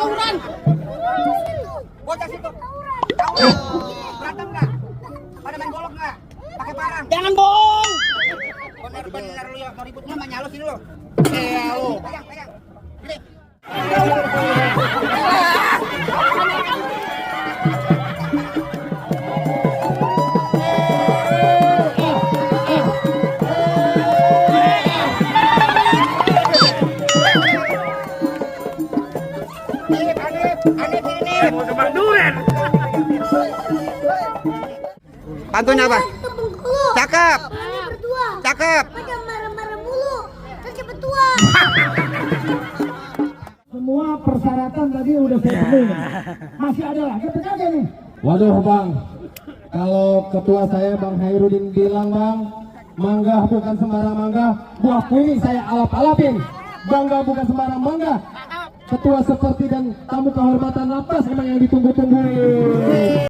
tawuran. Bocah situ. Tawuran. Berantem nggak? Pada main golok nggak? Pakai parang. Jangan bohong. Bener-bener lu ya mau ribut mah nyalo sini lu. Lu. Pegang. Gini. Aneh sini. Mau tebak durian. Pantunnya apa? Cakep. Berdua. Cakep. Pada marah-marah mulu. Kan cepet tua. Semua persyaratan tadi udah saya penuhi. Masih ada lagi aja nih. Waduh bang, kalau ketua saya Bang Hairudin bilang bang, mangga bukan sembarang mangga, buah kuning saya alap-alapin. Bangga bukan sembarang mangga. Ketua seperti dan tamu kehormatan lapas memang yang ditunggu-tunggu.